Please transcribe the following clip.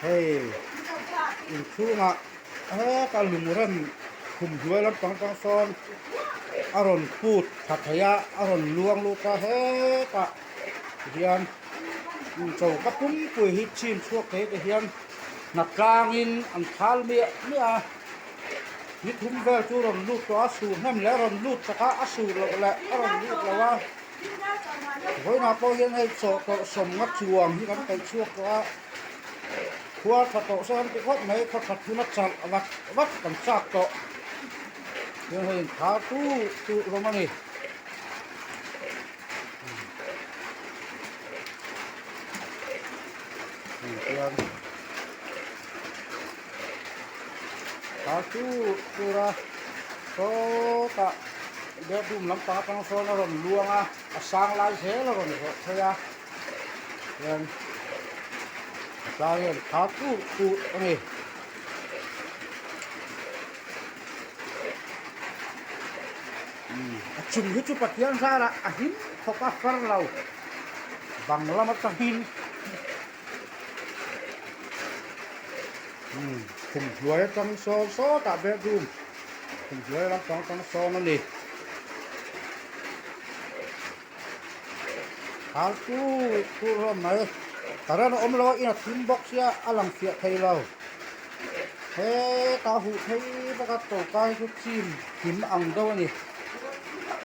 Hei inchhungah heta lungrem khum hnuai lampang atang sawn a rawn put tha thei a, a rawn luang lut a hetah hian choka pumpui hi chhim chhuak thei te hian hna tlangin an thal miah miah a, ni thum vel chu rawn lut tawh a, sur hnem leh a rawn lut chak a, a sur loh leh a rawn lut lo a. Vawiinah pawh hian hei chaw tawrh sawmna chuang hi kan peih chhuak tawh a, khua tha tawh sawn ti khawp mai khaw tha thuna chalh vat vat kan chak tawh hian hei inthar tur tur hlawm a ni. Tihian thar tur tur a sawtah. Bedroom lampang atang sawn a rawn luang a, a sang lai zel a rawn zawh phei a, chuan a tlai hian tha tur tur a ni. A chung hi chu Pathian zarah a him khawp a far lo bang lam atangin khum hnuai atang sawn sawtah bedroom. Khumhnuai lampang atang sawn a ni. Hal tur tur hlawm mai. Current a awm lo a, in a thim bawk sia a lang fiah thei lo. Hetah huh phei bawk a choka hi chu chim him ang deuh a ni.